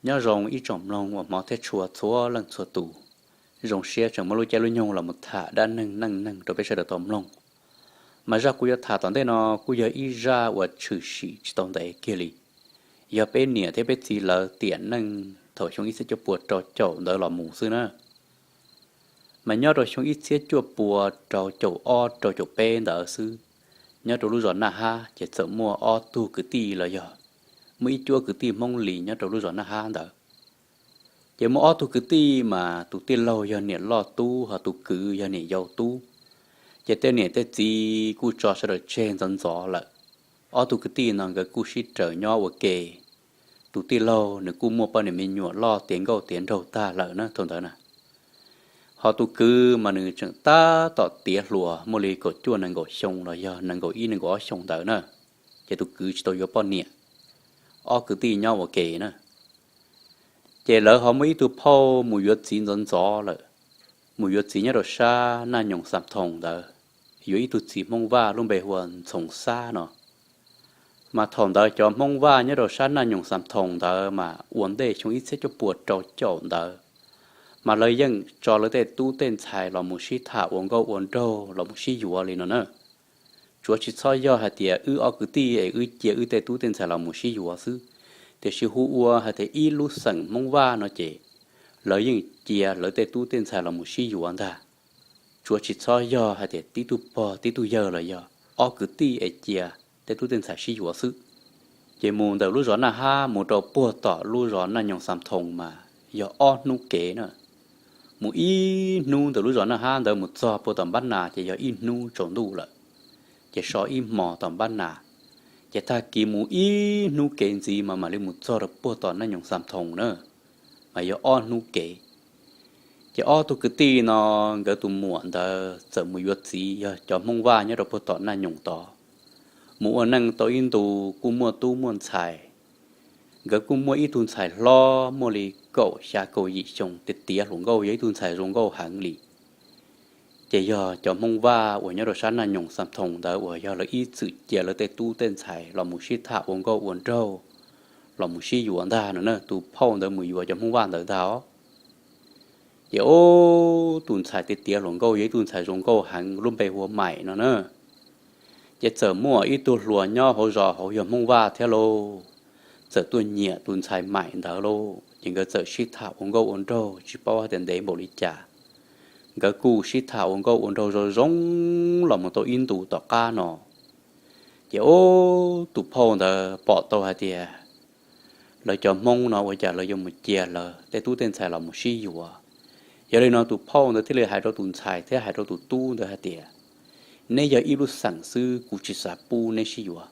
Nyob zoo ib tsoom mloog uas hmov thiab tshua txhua leej txhua tus, zoo siab tseem muaj lub caij lub nyoog los mus tham dab neeg neej neeg rau peb sawv daws tau mloog. Mas zaj kuv yuav tham tom ntej no kuj yog ib zaj uas tshwm sim tsis tau ntev kiag li, yog peb niam thiab peb txiv lawv tiam neej thaum xyoo ib txhiab cuaj puas rau caum ntawd los mus xwb na. Mas nyob rau xyoo ib txhiab cuaj puas rau caum ob rau caum peb ntawd xwb, nyob rau lub zos Naj Hab ces txawm muaj ob tug kwv tij los yog muaj ib cuab kwv tij Hmoob Lis nyob rau lub zos Naj Hab ntawd. Ces muaj ob tug kwv tij mas tus tij laug yog niam loj tub, ho tus kwv yog niam yau tub. Ces tej niam tej txiv kuj tso sawv daws tseg ntxov ntxov lawm. Ob tug kwv tij no nkawd kuj sib raws nyob ua ke. Tus tij laug nws kuj muaj poj niam me nyuam loj tiav nkauj tiav nraug tag lawm na thaum ntawd na. Ho tus kwv mas nws tseem tab tom tiav hluas muaj li kaum cuaj nees nkaum xyoo los yog nees nkaum ib nees nkaum ob xyoo ntawd na. Ces tus kwv tsis tau yuav poj niam, ob kwv tij nyob ua ke na. Ces lawv ho muaj ib tug phauj mus yuav txiv ntxov ntxov lawm, mus yuav txiv nyob rau sab Naj Nyoos Xam Thoos ntawd, yuav ib tug txiv Hmoob Vaj lub npe hu ua Ntxhoov Xab no. Mas thaum ntawd cov Hmoob Vaj nyob rau sab Naj Nyoos Xam Thoos ntawd mas ua ntej xyoo ib txhiab cuaj puas rau caum ntawd, mas lawv yeej tso lawv tej tub tej ntxhais los mus sib tham ua nkauj ua nraug los mus sib yuav li no na. Tsuav tsis txhob yog hais tias wb ob kwv tij es wb cia wb tej tub tej ntxhais los mus sib yuav xwb, tiam sis hu ua hais tias ib lub xeem Hmoob Vaj no ces lawv yeej cia lawv tej tub tej ntxhais los mus sib yuav ntag. Tsuav tsis txhob yog hais tias tib tug pog tib tug yawg los yog ob kwv tij es cia tej tub tej ntxhais sib yuav xwb. Ces mus ntawm lub zos Naj Hab mus rau puag tom lub zos Naj Nyoos Xam Thoos mas yog ob hnub kev na. Mus ib hnub ntawm lub zos Naj Hab ntawd mus txog puag tom Npab Nas ces yog ib hnub tsaus ntuj lawm, ces so ib hmos tom Npab Nas. Ces tag kis mus ib hnub kev ntxiv mas mam li mus txog rau puag tom Naj Nyoos Xam Thoos na, mas yog ob hnub kev. Ces ob tug kwv tij no nkawd tus muam ntawd txawm mus yuav txiv yog cov Hmoob Vaj nyob rau puag tom Naj Nyoos tod, mus ua neej tau ib ntus kuj muaj tub muaj ntxhais. Nkawd kuj muaj ib tug ntxhais hlob muaj li kaum xya kaum yim xyoo, tiav tiav hluas nkauj, yog ib tug ntxhais zoo nkauj heev li. Ces yog cov Hmoob Vaj uas nyob rau sab Naj Nyoos Xam Thoos ntawd uas yog lawv ib txwm cia lawv tej tub tej ntxhais los mus sib tham ua nkauj ua nraug, los mus sib yuav ntag no na. Tus phauj ntawd mus yuav cov Hmoob Vaj ntawd ntag os. Ces ub, tus ntxhais tiav tiav hluas nkauj yog ib tug ntxhais zoo nkauj heev lub npe hu ua Maim no na. Ces txawm muaj ib tug hluas nyob hauv zos hauv yog Hmoob Vaj thiab lauj, txawm tuaj nyiam tus ntxhais Maim ntawd lauj. Ces nkawd txawm sib tham ua nkauj ua nraug tsis paub hais tias ntev npaum li cas. Nkawd kuj sib tham ua nkauj ua nraug zoo zoo los mus tau ib ntus tom qab no. Ces ub, tus phauj ntawd pom tau hais tias lawv cov Hmoob no ua cas lawv yuav mus cia lawv tej tub tej ntxhais los mus sib yuav. Yog li no tus phauj ntawd thiaj li hais rau tus ntxhais thiab hais rau tus tub ntawd hais tias, neb yog ib lub xeem xwb, kuv tsis xav pub neb sib yuav.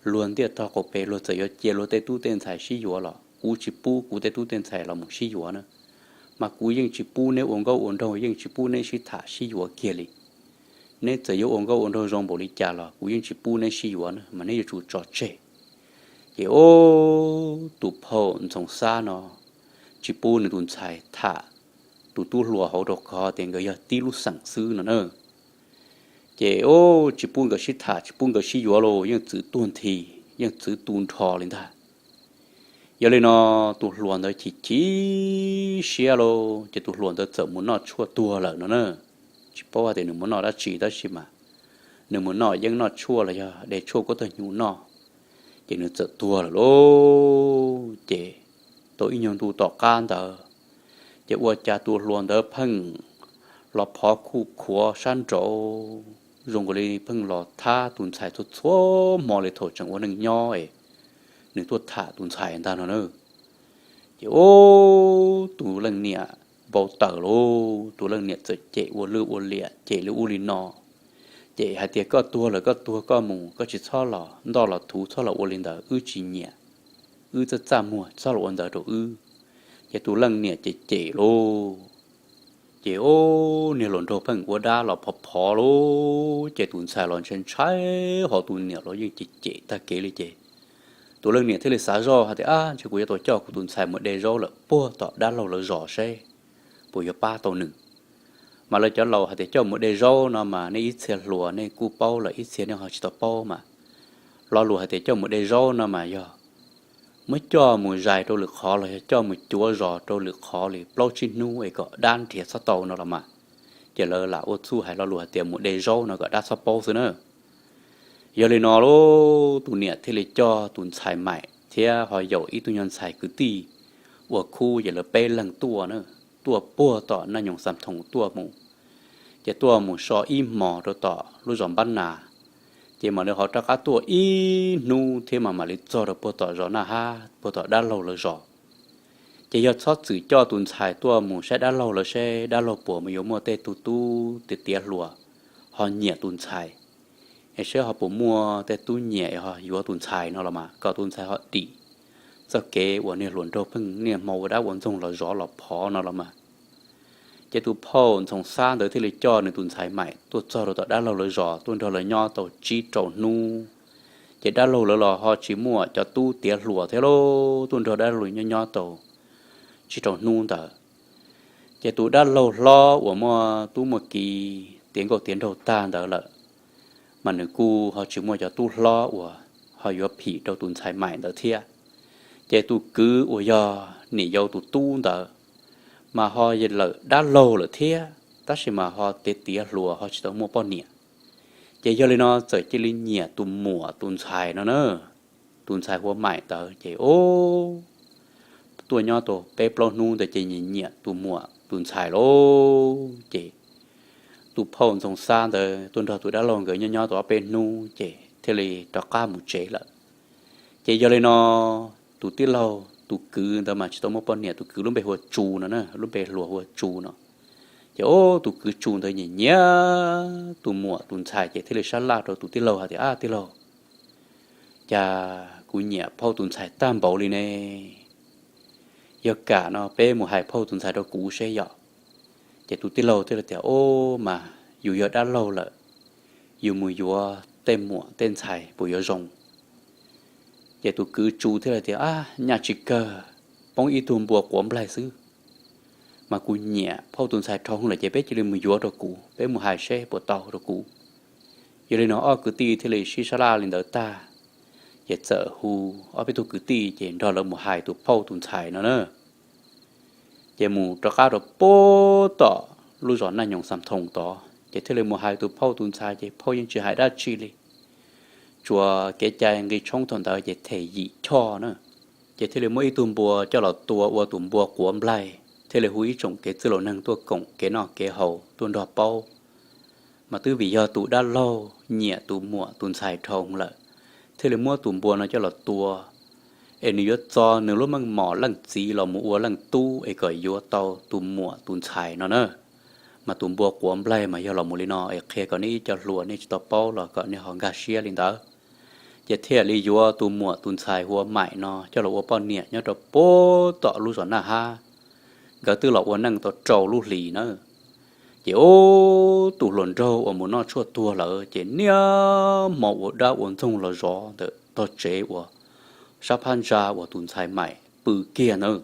Luag ntiaj tog qaum pem luag txawm yuav cia luag tej tub tej ntxhais sib yuav los kuv tsis pub kuv tej tub tej ntxhais los mus sib yuav na. Mas kuv yeej tsis pub neb ua nkauj ua nraug, yeej tsis pub neb sib tham sib yuav kiag li. Neb txawm yuav ua nkauj ua nraug zoo npaum li cas los kuv yeej tsis pub neb sib yuav na, mas neb yuav tsum tso tseg. Ces ub, tus phauj Ntxhoov Xab no tsis pub nws tus ntxhais tham tus tub hluas hauv rau qhov tias nkawd yog tib lub xeem xwb no na. Ces ub, tsis pub nkawd sib tham, tsis pub nkawd sib yuav los yeej txwv tuag nthi, yeej txwv tu nrho li ntag. Yog li no tus hluas ntawd chim chim siab lauj, ces tus hluas ntawd txawm mus noj tshuaj tuag lawm no na. Tsis paub hais tias nws mus noj dab tsi tab sis mas nws mus noj yeeb noj tshuaj los yog de tshuaj kuab tag hnyuv noj, ces nws txawm tuag lawm lauj. Ces tau ib nyuag ntu tom qab ntawd, ces ua cas tus hluas ntawd pheej los phov khuj khuav sab nraud, zoo nkaus li pheej los thab tus ntxhais txhua txhua hmo li thaum tseem ua neej nyob es nws tuaj tham tus ntxhais ntag no na. Ces ub, tus leej niam npau taws lauj, tus leej niam txawm cem ua lwj ua liam, cem li ub li no, cem hais tias koj tuag lawm koj tuag koj mus, koj tsis txhob los ntoj los thuv, txhob los ua li ntawd, wb tsis nyiam, wb txaj txaj muag, txhob los ua ntawd rau wb. Ces tus leej niam cem cem lauj, ces ub, niag hluas nraug pheej ua dab los phov phov lauj, ces tus ntxhais los ntshai ntshai, ho tus niam los yeej cem cem tag kev li ces tus leej niam thiaj li xav zoj hais tias, ab, ntshe kuv yuav tau coj kuv tus ntxhais mus de zaub lawm puag tom dab laug lawv zos seb puas yuav pab tau nws. Mas lawv cov laus hais tias coj mus de zaub no mas nej ib txhia hluas nej kuj paub lawm, ib txhia nej ho tsis tau paub mas, lo lus hais tias coj mus de zaub no mas yog muab coj mus zais rau lwm qhov los yog coj mus cuav zos rau lwm qhov li plaub tsib hnub es kom dab nrhiav txhob tau no los mas, ces lawv lam ua txuj hais lo lus hais tias mus de zaub no kom dab txhob paub xwb na. Yog li no lauj, tus niam thiaj li coj tus ntxhais maim thiab ho yaum ib tug nyuag ntxhais kwv tij ua khub, ces lawv peb leeg tuaj na, tuaj puag tom Naj Nyoos Xam Thoos tuaj mus, ces tuaj mus so ib hmos rau tom lub zos Npab Nas, ces mam li ho rov qab tuaj ib hnub thiab mas mam li txog rau puag tom zos Naj Hab, puag tom dab laug lawv zos. Ces yog txhob txwm coj tus ntxhais tuaj mus saib dab laug lawv seb dab laug puas mus yuav muaj tej tug tub tiav tiav hluas ho nyiam tus ntxhais, es seb ho puas muaj tej tub nyiam ho yuav tus ntxhais no los mas kom tus ntxhais ho dim txoj kev uas niag hluas nraug pheej niaj hmo ua dab ua ntxoog los zov los phov no los mas. Ces tus phauj Ntxhoo Xab ntawd thiaj li coj nws tus ntxhais maim tuaj txog rau tom dab laug lawv zos, tuaj nrog lawv nyob tau tsib rau hnub. Ces dab laug lawv los ho tsis muaj cov tub tiav hluas thiab lauj, tuaj nrog dab laug nyob nyob tau tsib rau hnub ntawd, ces tus dab laug hlob uas muaj tub muaj ki tiav nkauj tiav nraug tag ntawd lawm, mas nws kuj ho tsis muaj cov tub hlob uas ho yuav phim rau tus ntxhais maim ntawd thiab. Ces tus kwv uas yog niam yau tus tub ntawd mas ho lawm dab laug lawm thiab, tab sis mas ho tiav tiav hluas ho tsis tau muaj poj niam. Ces yog li no txawm cia li nyiam tus muam tus ntxhais no na. Tus ntxhais hu ua Maim ntawd ces o, tuaj nyob tau peb plaub hnub ntawd ces nyiam nyiam tus muam tus ntxhais lauj. Ces tus phauj Ntxhoo Xab ntawd tuaj nrog tus dab laug nkawd nyob nyob tau ob peb hnub ces thiaj li rov qab mus tsev lawm. Ces yog li no tus tij laug tus kwv ntawd mas tsis tau muaj poj niam, tus kwv lub npe hu ua Tsu no na, lub npe hluas hu ua Tsu no. Ces o, tus kwv Tsu ntawd nyiam nyiam tus muam tus ntxhais ces thiaj li sab laj rau tus tij laug hais tias, Ab tij laug, cas kuv nyiam phauj tus ntxhais tag npaum li ne. Yog kam no peb mus hais phauj tus ntxhais rau kuv seb yom. Ces tus tij laug thiaj li tias, O, mas yus yog dab laug lawm, yus mus yuav tej muam tej ntxhais puas yuav zoo? Ces tus kwv Tsu thiaj li tias, Ab, nyaj tsis kawg, poob ib tug npua quav nplaig xwb, mas kuv nyiam phauj tus ntxhais dhau lawm ces peb cia li mus yuav rau kuv, peb mus hais seb puas tau rau kuv. Yog li no ob kwv tij thiaj li sib sab laj li ntawd tag, ces txawm hu ob peb tug kwv tij ces nrog lawv mus hais tus phauj tus ntxhais no na. Ces mus rov qab rau puag tom lub zos Naj Nyoos Xam Thoos tod ces thiaj li mus hais tus phauj tus ntxhais ces phauj yeej tsis hais dab tsi li. Tsuas kev cai nqi tshoob thaum ntawd ces them yim choj na. Ces thiaj li muab ib tug npua coj los tua ua tus npua quav nplaig, thiaj li hu ib tsoom kev txwj laus neeg tuaj koom kev noj kev haus tuaj nrog paub. Mas twb vim yog tus dab laug nyiam tus muam tus ntxhais dhau lawm, thiaj li muab tus npua no coj los tua, es nws yuav txo nws lub meej mom leej txiv los mus ua leej tub es kom yuav tau tus muam tus ntxhais no na. Mas tus npua quav nplaig mas yog los mus li no es qhia kom nej ib co hluas nej tsis tau paub los kom nej ho nkag siab li ntawd. Ces thiaj li yuav tus muam tus ntxhais hu ua Maim no coj los ua poj niam nyob rau puag tom lub zos Naj Hab. Nkawd twb los ua neej tau rau lub hlis na. Ces ub, tus hluas nraug uas mus noj tshuaj tuag lawm ces niaj hmo ua dab ua ntxoog los zov ntawm tog tsev uas sab phab ntsa uas tus ntxhais Maim pw kiag ntawd.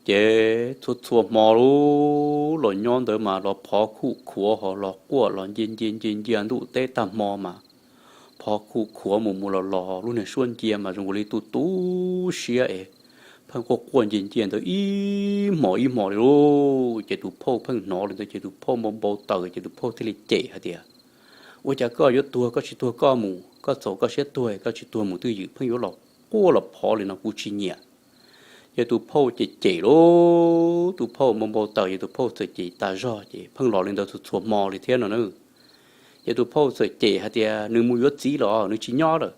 Ces txhua txhua hmo lub los nyob ntawd mas los phov khuj khuav ho los quaj los ncia ncia ncia ncia ntuj teb tag hmo mas phov khuj khuav mus mus los los lub niag suab ncia mas zoo li tu tu siab es pheej quaj quaj ncia ncia ntawd ib hmos ib hmos li lauj. Ces tus phauj pheej hnov li ntawd ces tus phauj npau npau taws ces tus phauj thiaj li cem hais tias, Ua cas koj yuav tuag koj tsis tuag koj mus, koj txaus koj siab tuag koj tsis tuag mus twj ywm pheej yuav los quaj los phov li no kuv tsis nyiam. Ces tus phauj cem cem lauj, tus phauj npau npau taws ces tus phauj txawm cem tas zog ces pheej los li ntawd txhua txhua hmo li thiab no na. Ces tus phauj txawm cem hais tias nws mus yuav txiv los nws tsis nyob lawm,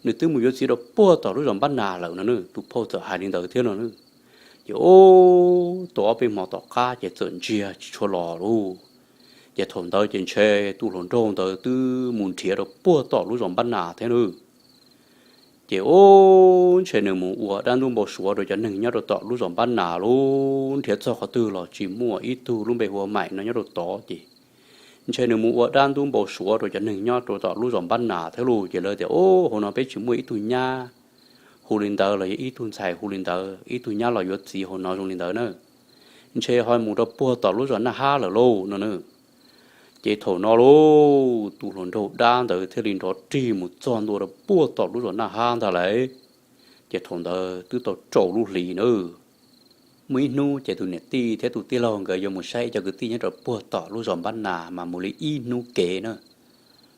nws twb mus yuav txiv rau puag tom lub zos Npab Nas lawm no na, tus phauj txawm hais li ntawd thiab no na. Ces ub, tau ob peb hmo tom qab ces txawm ntsiag tsis tshua los lauj. Ces thaum ntawd ces ntshe tus hluas nraug ntawd twb mus nrhiav rau puag tom lub zos Npab Nas thiab na. Ces ub, ntshe nws mus ua dab ntub npau suav rau cov neeg nyob rau tom lub zos Npab Nas lauj, nrhiav txog qhov twg los tsis muaj ib tug lub npe hu ua Maim no nyob rau tod ces ntshe nws mus ua dab ntub npau suav rau cov neeg nyob rau tom lub zos Npab Nas thiab lauj. Ces lawv tias, Ub, hauv no peb tsis muaj ib tug nyab hu li ntawd los yog ib tug ntxhais hu li ntawd, ib tug nyab los yuav txiv hauv no zoo li ntawd na. Ntshe ho mus rau puag tom lub zos Naj Hab lawm lauj no na. Ces thaum no lauj, tus hluas nraug dab ntawd thiaj li nrov rig mus txog ntua rau puag tom lub zos Naj Hab ntag lauj. Ces thaum ntawd twb tau rau lub hlis na. Muaj ib hnub ces tus niam tij thiab tus tij laug nkawd yuav mus saib ib co kwv tij nyob rau puag tom lub zos Npab Nas mas mus li ib hnub kev na.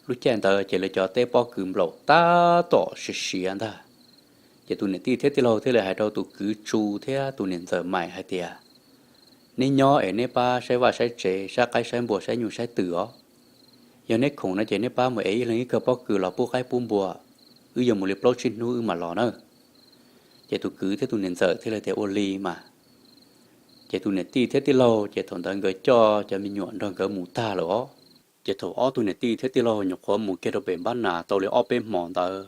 Lub caij ntawd ces lawv cov teb pob kws nplaum tab tom siav siav ntag. Ces tus niam tij thiab tij laug thiaj li hais rau tus kwv Tsu thiab tus niam ntxawm Maim hais tias, neb nyob es neb pab saib vaj saib tsev, saib qaib saib npua, saib nyuj saib twm os. Yog neb khoom no ces neb pab mus ev ib leeg ib kawm pob kws los pub qaib pub npua, wb yuav mus li plaub tsib hnub wb mam los na. Ces tus kwv thiab tus niam ntxawm thiaj li tias ua li mas. Ces tus niam tij thiab tij laug ces thaum ntawd nkawd coj cov me nyuam nrog nkawd mus tag lawm os. Ces thaum ob tug niam tij thiab tij laug nyuam qhuav mus kiag rau pem Npab Nas tau li ob peb hmo ntawd,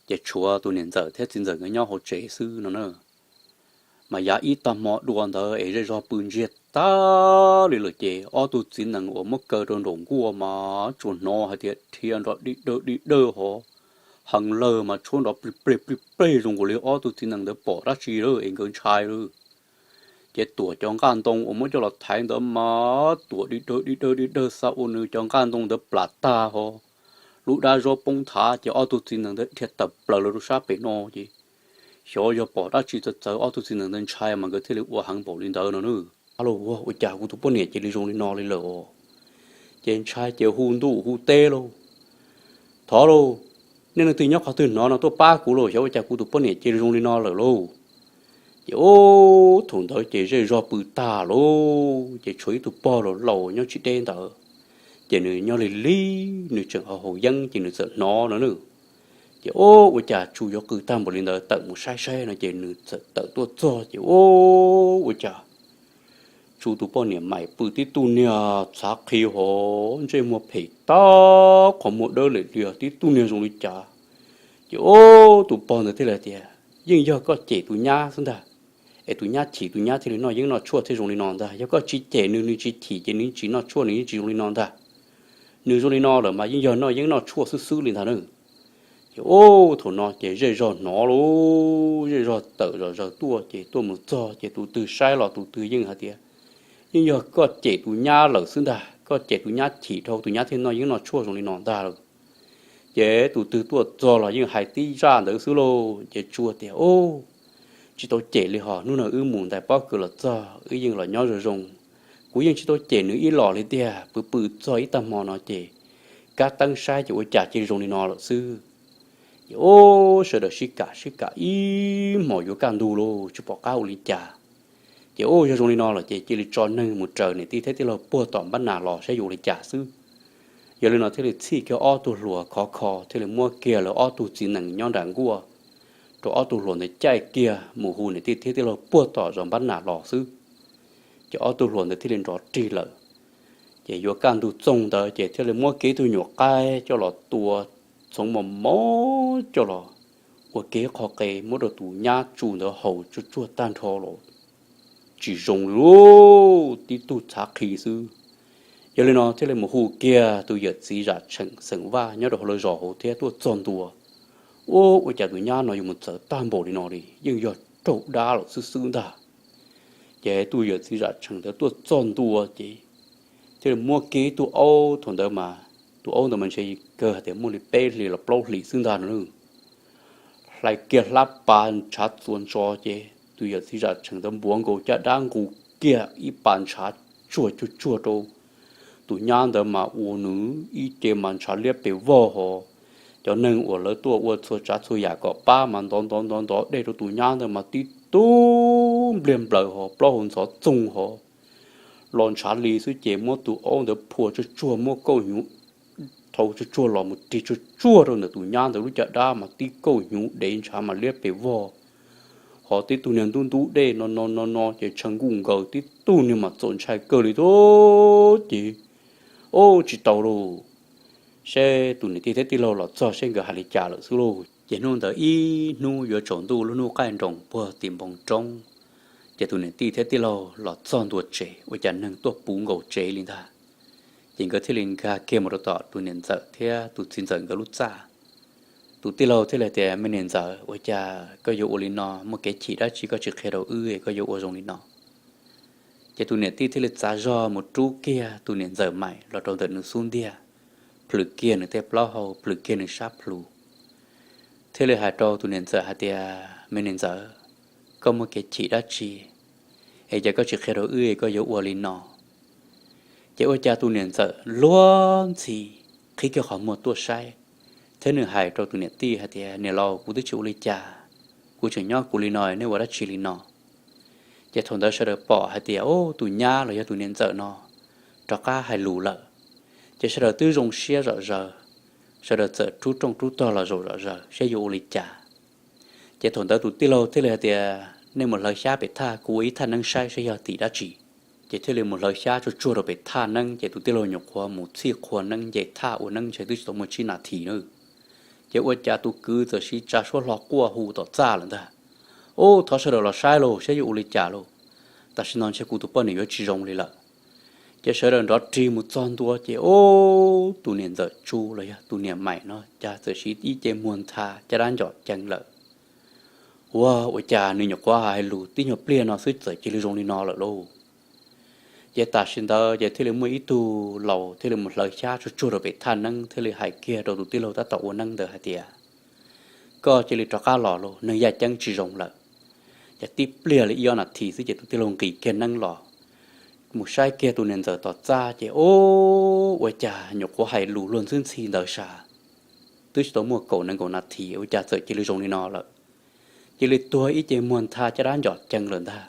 ces tshuav tus niam ntxawm thiab txiv ntxawm nkawd nyob hauv tsev xwb no na. Mas yav ib tag hmo dua ntawd es zej zog pw ntsiag tag li lawm ces ob tug txiv nees uas muab kaw rau nraum nkuaj mas tsuas hnov hais tias dhia nrov dig dawg dig dawg hov, heev lawg mas tshuab nrov plig pleg plig pleg zoo nkaus li ob tug txiv nees ntawd pom dab tsi lawm es nkawd ntshai lawm. Ces tuam cov nqaj ntoo uas muab coj los thaiv ntawd mas tuam dig dawg dig dawg dig dawg xa ua nws cov nqaj ntoo ntawd plam tag hov, lub dab zaub poob thav ces ob tug txiv nees ntawd dhia tawm plaws lawm rau sab pem no ces xyov yog pom dab tsi txawv txawv ob tug txiv nees ntawd ntshai mas nkawd thiaj li ua heev npaum li ntawd no na. Ua cas kuv tus poj niam cia li zoo li no li lawm os? Ces ntshai ces hu ntuj hu teb lauj, thov lauj, nej leej twg nyob qhov twg hnov no tuaj pab kuv lauj, xyov ua cas kuv tus poj niam cia li zoo li no lawm lauj. Ces ub thaum ntawd ces zej zog pw tag lauj, ces tshuav ib tug pog laus laus nyob tsis deb ntawd, ces nws nyob lig lig nws tseem haus haus yeeb ces nws txawm hnov no na. Ces ub ua cas Tsu yuav qw tag npaum li ntawd, tawm mus saib saib no ces nws txawm tawm tuaj txog ces ub ua cas Tsu tus poj niam Maim pw tib tug niag txhav qhi hov, ntsej muag phem tag, qhov muag dawb lem lias tib tug niag zoo li cas. Ces ub tus pog ntawd thiaj li tias, yeej yog koj cem tus nyab xwb ntag, es tus nyab chim tus nyab thiaj li noj yeeb noj tshuaj thiaj zoo li no ntag. Yog koj tsis cem nws, nws tsis chim ces nws yeej tsis noj tshuaj, nws yeej tsis zoo li no ntag. Nws zoo li no lawm mas yeej yog noj yeeb noj tshuaj xwb xwb li ntag na. Ces ub thaum no ces zej zog hnov lauj, zej zog tawm zom zaws tuaj ces tuaj mus txog ces tus twg saib los tus twg yeej hais tias, yeej yog koj cem tus nyab lawm xwb ntag, koj cem tus nyab chim dhau tus nyab thiaj noj yeeb noj tshuaj zoo li no ntag lauj. Ces tus twg tuaj txog los yeej hais tib zaj ntawd xwb lauj. Ces Tsu tias, ub, tsis tau cem li hos, hnub no wb mus ntais pob kws los txog wb yeej los nyob zoo zoo. Kuv yeej tsis tau cem nws ib los li tiag, pw pw txog ib tag hmo no ces kab teeb saib ces ua cas cia li zoo li no lawm xwb. Ces ub sawv daws sib kam sib kam ib hmos yuav kaj ntug lauj, tsis pom qab ua li cas. Ces ub yog zoo li no lawm ces cia li tso neeg mus raws niam tij thiab tij laug puag tom Npab Nas los saib yuav ua li cas xwb. Yog li no thiaj li txhij kiag ob tug hluas khov kho thiaj li muab kiag lawv ob tug txiv nees nyob nram nkuaj rau ob tug hluas ntawd caij kiag mus hu niam tij thiab tij laug puag tom zos Npab Nas los xwb. Ces ob tug hluas ntawd thiaj li nrov rig lawm. Ces yuav kaj ntug txoog ntawd ces thiaj li muab kiag ib tug nyuam qaib coj los tua txhoov mos mos coj los ua kiag qho qe muab rau tus nyab Tsu ntawd haus tsuag tsuag tag nrho los tsis zoo li lauj, tib tug txhav qhi xwb. Yog li no thiaj li mus hu kiag tus yawm txiv Zam Tsheem xeem Vaj nyob rau hauv lawv zos hauv thiab tuaj txog ntua. Ub, ua cas tus nyab no yuav mus txawv tag npaum li no li, yeej yog raug dab lawm xwb xwb ntag. Ces tus yawm txiv Zam Tsheem ntawd tuaj txog ntua ces thiaj li muab kiag ib tug aub, thaum ntawd mas tus aub ntawd mas ntshe kawg hais tias muaj li peb hlis los plaub hlis xwb ntag no. Hlais kiag hlab pas ntshav txuas ntsos ces tus yawm txiv Zam Tsheem ntawd npuav nkaus caj dab nqus kiag ib pas ntshav tsuag tsuag tsuag rau tus nyab ntawd mas ua nws ib ce mas ntshav liab pes vog hos. Cov neeg uas lawv tuaj ua txhua tsav txhua yam kom pab mas ntov ntov ntov ntov dej rau tus nyab ntawd mas tib tug npliag nplaws hos plaub hau ntxhov txoog hos los ntshav li xwb ces muab tus aub ntawd phua tsuag tsuag, muab kauj hnyuv thau tsuag tsuag los mus rig tsuag tsuag rau ntawm tus nyab ntawd lub caj dab mas tib kauj hnyuv dev ntshav mas liab pes vog hos tib tug niag ntub ntub dej no no no no ces tshaw nkuj nkaws tib tug niag mas txaus ntshai kawg li tuaj ces, ub, tsis tau lauj, seb tus niam tij thiab tij laug los txog seb nkawd hais li cas lawm xwb lauj. Ces hnub ntawd ib hnub yuav tsaus ntuj lub hnub qaij nroos puag tim npoo roob, ces tus niam tij thiab tij laug los txog ntua tsev ua cas neeg tuaj puv nkaus tsev li ntag. Ces nkawd thiaj li nkag kiag mus rau tom tus niam ntxawm thiab tus txiv ntxawm nkawd lub txaj. Tus tij laug thiaj li tias, me niam ntxawm, ua cas koj yuav ua li no, muaj kev chim dab tsi koj tsis qhia rau wb koj yuav ua zoo li no? Ces tus niam tij thiaj li txav zog mus rub kiag tus niam ntxawm Maim los rau ntawm nws xub ntiag, plhws kiag nws tej plaub hau, plhws kiag nws sab plhu, thiaj li hais rau tus niam ntxawm hais tias, Me niam ntxawm, koj muaj kev chim dab tsi es cas koj tsis qhia rau wb es koj yuav ua li no? Ces ua cas tus niam ntxawm luag ntxhi qhib kiag qhov muag tuaj saib, thiab nws hais rau tus niam tij hais tias, Niam laus, kuv twb tsis ua li cas, kuv tseem nyob kuv li no, nej ua dab tsi li no? Ces thaum ntawd sawv daws pom hais tias, Ub, tus nyab los yog tus niam ntxawm no rov qab hais lus lawm. Ces sawv daws twb zoo siab zom zaws, sawv daws txawm rub rooj rub tog los zaum zom zaws saib yuav ua li cas. Ces thaum ntawd tus tij laug thiaj li hais tias, Nej mus hlawv xyab pem thaj, kuv ua ib thaj neeb saib saib yog tim dab tsi. Ces thiaj li mus hlawv xyab tsuag tsuag rau pem thaj neeb, ces tus tij laug nyuam qhuav mus txhij qhua neeb nce thaj ua neeb ntshe twb tsis tau muaj tsib nas this na. Ces ua cas tus kwv txawm siv tsa suab hlo quaj hu tom txaj lawm ntag, Ub, thov sawv daws los saib lauj, saib yuav ua li cas lauj, tam sim no ntshe kuv tus poj niam yuav tsis zoo li lawm. Ces sawv daws nrov rig mus txog ntua ces, ub, tus niam ntxawm tsu los yog tus niam maim no cas txawm siv ib ce muag ntha caj dab ncom cees lawm. Ua, ua cas nws nyuam qhuav hais lus tib nyuag pliag no xwb txawm cia li zoo li no lawm lauj? Ces tam sim ntawd ces thiaj li muaj ib tug laus thiaj li mus hlawv xyab tsuag tsuag rau pem thaj neeb thiaj li hais kiag rau tus tij laug tab tom ua neeb ntawd hais tias, Koj cia li rov qab los lauj, neeg yaj ceeb tsis zoo lawm. Ces tib pliag li ib ob nas this xwb ces tus tij laug nqis kiag neeb los, mus saib kiag tus niam ntxawm tom txaj ces, ub, ua cas nyuam qhuav hais lus luag ntxhi ntxhi ntawd sas, twb tsis tau muaj kaum nees nkaum nas this ua cas txawm cia li zoo li no lawm. Cia li tuag ib ce muag ntha caj dab ncom cees lawm ntag.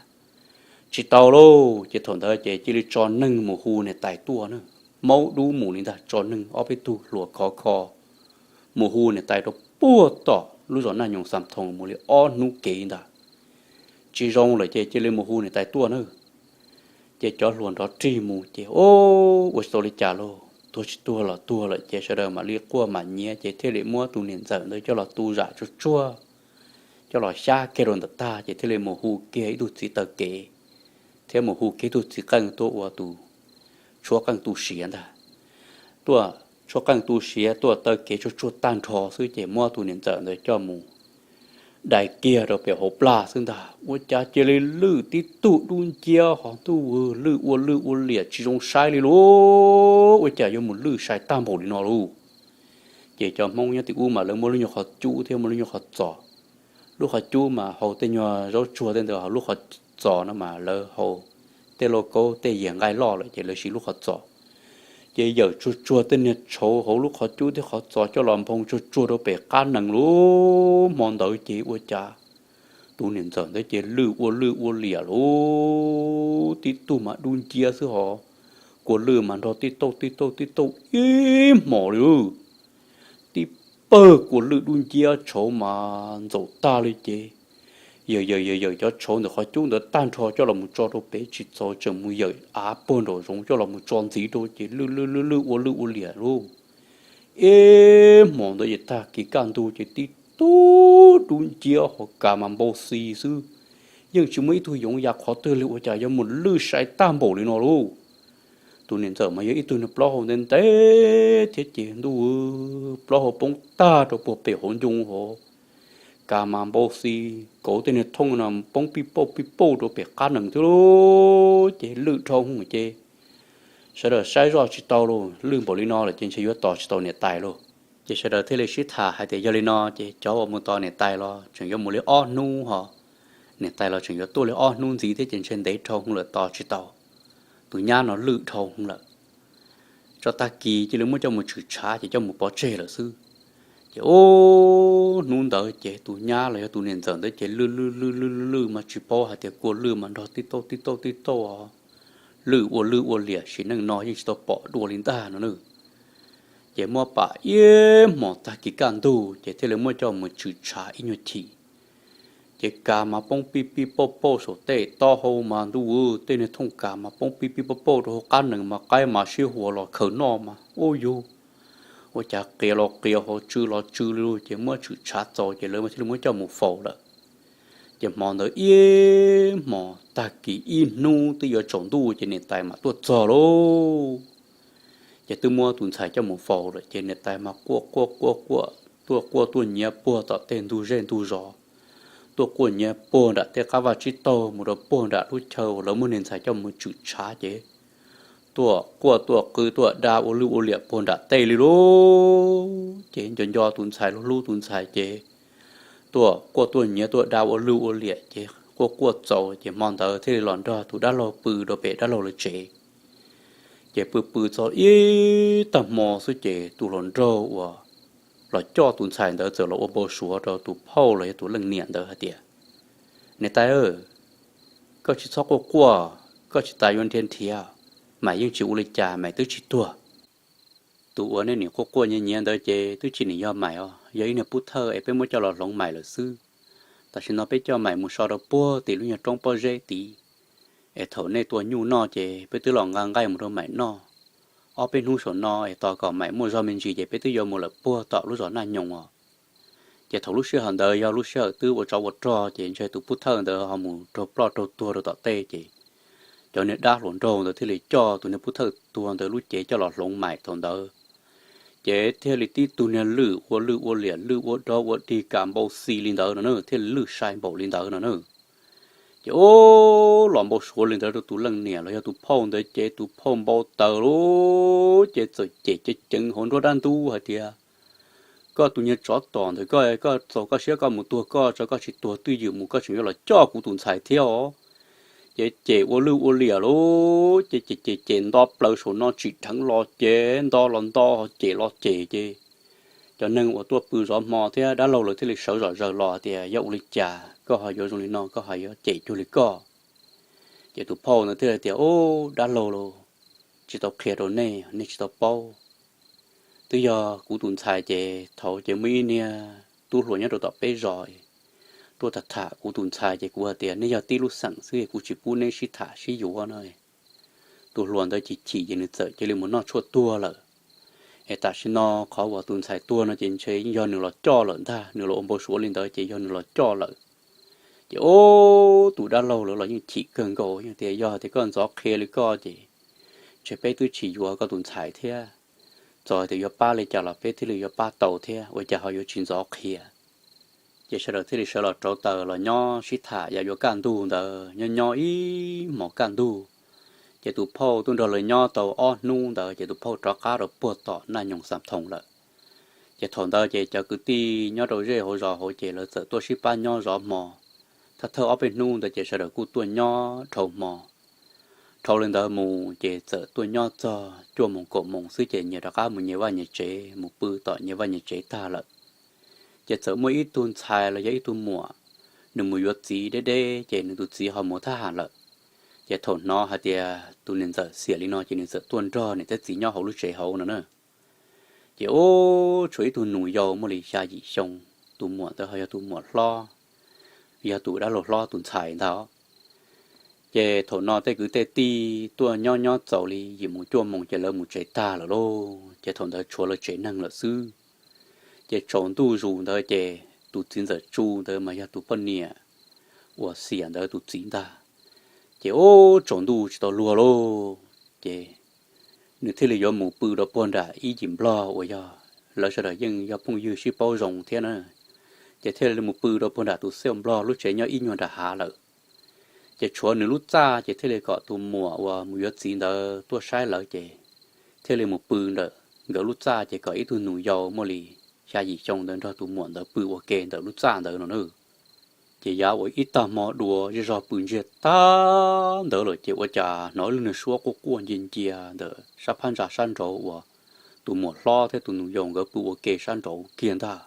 Tsis tau lauj, ces thaum ntawd ces cia li tso neeg mus hu niam tais tuaj na. Maub dub mus li ntag, tso neeg ob peb tug hluas khov kho mus hu niam tais rau puag tom lub zos Naj Nyoos Xam Thoos mus li ob hnub kev ntag. Tsis zoo lawm ces cia li mus hu niam tais tuaj na. Ces cov hluas nrov rig mus ces, ub, ua tsis tau li cas lauj, tuag tsis tuag los tuag lawm ces sawv daws mam li quaj mam nyiav ces thiaj li muab tus niam ntxawm ntawd coj los tu zam tsuag tsuag, coj los xyab kiag rau ntawm tag ces thiaj li mus hu kiag ib tug txiv taw kev thiab mus hu kiag ib tug txiv qeej tuaj ua tus tshuab qeej tu siav ntag. Tuaj tshuab qeej tu siav tuaj taw kev tsuag tsuag tag nrho xwb ces muab tus niam ntxawm ntawd coj mus dai kiag rau pem hauv plag xwb ntag, ua cas cia li lwj tib tug dub nciab ho ntuj, lwj ua lwj ua liam tsis zoo saib li lauj, ua cas yuav mus lwj sai tag npaum li no lauj. Ces cov Hmoob nyob tim ub mas lawv muaj lub nyuag qhov cub thiab muaj lub nyuag qhov txos. Lub qhov cub mas haus tej nyuag zaub tsuag tej ntawd, ho lub qhov txos no mas lawv haus tej lauj kaub tej yias nqaij loj lawm ces lawv siv lub qhov txos. Ces yawm tsuag tsuag tej niag tshauv hauv lub qhov cub thiab qhov txos coj los nphoo tsuag tsuag rau pem qab nees lauj. Hmo ntawd ces ua cas tus niam ntxawm ntawd ces lwj ua lwj ua liam lauj, tib tug mas dub nciab xwb ho, kua lwj mas nrog tib tauj tib tauj tib tauj ib hmos li lauj. Tib pawg kua lwj dub nciab tshauv mas ntxaum tag li ces yawm yawm yawm yawm cov tshauv ntawm qhov cub ntawd tag nrho coj los mus tso rau pem tsis txaus tseem mus yawm av puag nraum zoov coj los mus tso ntxiv rau ces lwj lwj lwj lwj ua lwj ua liam lauj. Ib hmos ntawd ces tag kis kaj ntug ces tib tug dub nciab ho kas mas npau xi xwb, yeej tsis muaj ib tug yoov ya qhov twg li, ua cas yuav mus lwj sai tag npaum li no lauj. Tus niam ntxawm mas yog ib tug niag plaub hau ntev ntev thiab ces ntuj, plaub hau poob tag rau puag pem hauv ncoo hov, kas mas npau xi, kauv tej niag thooj no poob pij pauj pij pauj rau pem qab nees thiab lauj. Ces lwj dhau hwv ces sawv daws saib zoj tsis tau lauj, lwj npaum li no lawm ces ntshe yuav tos tsis tau niam tais lauj. Ces sawv daws thiaj li sib tham hais tias yog li no ces cov uas mus tos niam tais los tseem yuav mus li ob hnub ho, niam tais los tseem yuav tuaj li ob hnub ntxiv thiab ces ntshe ntev dhau hwv lawm tos tsis tau, tus nyab no lwj dhau hwv lawm. Tso tag kis cia li muab coj mus tshwm tshav ces coj mus pov tseg lawm xwb. Ces ub, hnub ntawd ces tus nyab los yog tus niam ntxawm ntawd ces lwj lwj lwj lwj lwj mas tsis paub hais tias kua lwj mas nrog tib tauj tib tauj tib tauj os, lwj ua lwj ua liam sim neej no yeej tsis tau pom dua li ntag no na. Ces muab pam ib hmos tag kis kaj ntug ces thiaj li muab coj mus tshwm tshav ib nyuag chim. Ces kas mas poob pij pij pauj pauj saum tej taub hau mas ntuj, tej niag thooj kas mas poob pij pij pauj pauj rau hauv qab nees mas qaib mas sib huas los khaws noj mas ub yug, ua cas qias los qias ho tsw los tsw li lauj. Ces muab tshwm tshav txaus ces lawv thiaj li muab coj mus faus lawm. Ces hmo ntawd ib hmos tag kis ib hnub twb yuav tsaus ntuj ces niam tais mam tuaj txog lauj. Ces twb muab tus ntxhais coj mus faus lawm ces niam tais mas quaj quaj quaj quaj tuaj quaj tuaj nyiav puag tom tej ntug zej ntug zos, tuaj quaj nyiav puag nram tej qab vaj tsib taug mus rau puag nram lub chaw uas lawv muab niag ntxhais coj mus tshwm tshav ces tuaj quaj tuaj qw tuaj da ua lwj ua liam puag nram tej li lauj. Ces nco nco tus ntxhais, hlub hlub tus ntxhais ces tuaj quaj tuaj nyiav tuaj da ua lwj ua liam ces quaj quaj txaus ces hmo ntawd thiaj li los nrog tus dab laug pw rau pem dab laug lawv tsev. Ces pw pw txog ib tag hmo xwb ces tus hluas nraug uas los coj tus ntxhais ntawd txawm los ua npau suav rau tus phauj los yog tus leej niam ntawd hais tias, Niam tais, koj tsis txhob quaj quaj, koj tsis tas yuav nrhiav nrhiav, Maiv yeej tsis ua li cas, Maiv twb tsis tuag. Tus uas nej nim quaj quaj nyiav nyiav ntawd ces twb tsis nim yog Maiv os, yog ib niag pub thawj es peb muab coj los hloov Maiv lawm xwb. Tam sim no peb coj Maiv mus so rau puag tim lub nyuag roob pob zeb tid, es thaum nej tua nyuj noj ces peb twb los nqa nqaij mus rau Maiv noj. Ob peb hnub saum no es tos kom Maiv muaj zog me ntsis ces peb twb yuav mus lawm puag tom lub zos Naj Nyoos os. Ces thaum lub sij hawm ntawd yog lub sij hawm twb ua tsov ua rog ces ntshe tus pub thawj ntawd ho mus raug ploj raug tuag rau tom tej ces cov niag dab hluas nraug ntawd thiaj li coj tus niag pub thawj tuag ntawd lub cev coj los hloov Maiv thaum ntawd. Ces thiaj li tib tug niag lwj ua lwj ua liam, lwj ua dog ua dig kam npau xi li ntawd no na, thiaj li lwj sai npaum li ntawd no na. Ces ub, los npau suav li ntawd rau tus leej niam los yog tus phauj ntawd ces tus phauj npau taws lawm ces txawm cem ceev ceev hauv nruab dab ntub hais tias, Koj tus niag tsov tom ntawm koj, koj txaus koj siab koj mus tuag koj tso, koj tsis tuag twj ywm mus koj tseem yuav los coj kuv tus ntxhais thiab os. Ces cem ua lwj ua liam lawm ces cem cem cem nto plaws saum no tsim dheev los ces nto los nto, cem los cem ces cov neeg uas tuaj pw zov hmo thiab dab laug lawv thiaj li sawv zom zaws los tias, Yog ua li cas koj ho yuav zoo li no, koj ho yuav cem cuag li koj? Ces tus phauj ntawd thiaj li tias, Ub, dab laug lauj, tsis tau qhia rau nej, nej tsis tau paub. Twb yog kuv tus ntxhais ces thaum ces muaj ib niag tub hluas nyob rau tom peb zos tuaj tham tham kuv tus ntxhais ces kuv hais tias, Nej yog tib lub xeem xwb kuv tsis pub neb sib tham sib yuav no. Tus hluas ntawd chim chim ces nws txawm cia li mus noj tshuaj tuag lawm. Es tam sim no qhov uas tus ntxhais tuag no ces ntshe yog nws los coj lawm ntag, nws los ua npau suav li ntawd ces yog nws los coj lawm. Ces ub, tus dab laug lawv los yeej chim kawg nkaus, yeej tias, Yog tias koj ntxov qhia li koj ces ntshe peb twb tsis yuav koj tus ntxhais thiab. Txawm tias yuav pab li cas los peb thiaj li yuav pab tau thiab, ua cas ho yuav tsis ntxov qhia? Ces sawv daws thiaj li sawv los rauv taws los nyob sib tham yav yuav kaj ntug ntawd, nyob nyob ib hmos kaj ntug. Ces tus phauj tuaj nrog lawv nyob tau ob hnub ntawd ces tus phauj rov qab rau puag tom Naj Nyoog Xam Thoos lawm. Ces thaum ntawd ces cov kwv tij nyob rau zej hauv zos hauv ces lawv txawm tuaj sib pab nyob zov hmo. Thawj thawj ob peb hnub ntawd ces sawv daws kuj tuaj nyob dhau hmo. Dhau li ntawd mus ces txawm tuaj nyob txog cuaj moos kaum moos xwb ces nyias rov qab mus nyias vaj nyias tsev, mus pw tom nyias vaj nyias tsev tag lawm. Ces txawm muaj ib tug ntxhais los yog ib tug muam, nws mus yuav txiv deb deb ces nws tus txiv ho mus thab ham lawm. Ces thaum hnov hais tias tus niam ntxawm xiam li no ces nws txawm tuaj nrog niam thiab txiv nyob hauv lub tsev hauv no na. Ces ub, tshuav ib tug nus yau muaj li xya yim xyoo, tus muam ntawd ho yog tus muam hlob, yog tus dab laug hlob tus ntxhais ntag. Ces thaum no tej kwv tej tij tuaj nyob nyob txaus li yim moos cuaj moos ces lawv mus tsev tag lawm lauj. Ces thaum ntawd tshuav lawv tsev neeg lawm xwb. Ces tsaus ntuj zus ntawd ces tus txiv ntxawm Tsu ntawd mas yog tus poj niam uas xiam ntawd tus txiv ntag. Ces ub, tsaus ntuj tsis tau luag lauj, ces nws thiaj li yuav mus pw rau puag nram ib yim nplog uas yog lawv sawv daws yeej yog phooj ywg sib paub zoo thiab na. Ces thiaj li mus pw rau puag nram tus xiaj nplog lub tsev nyob ib nyuag nram hav lawm. Ces tshuav nws lub txaj ces thiaj li kom tus muam uas mus yuav txiv ntawd tuaj saib lawv ces thiaj li mus pw ntawm nkawd lub txaj ces kom ib tug nus yau muaj li xya yim xyoo ntawd nrog tus muam ntawd pw ua ke ntawm lub txaj ntawd no na. Ces yav uas ib tag hmo dua zej zog pw ntsiag tag ntawd lawm ces ua cas hnov lub niag suab quaj quaj ncia ncia ntawm sab phab ntsa sab nraud uas tus muam hlob thiab tus nus yau nkawd pw ua ke sab nraud kiag ntag.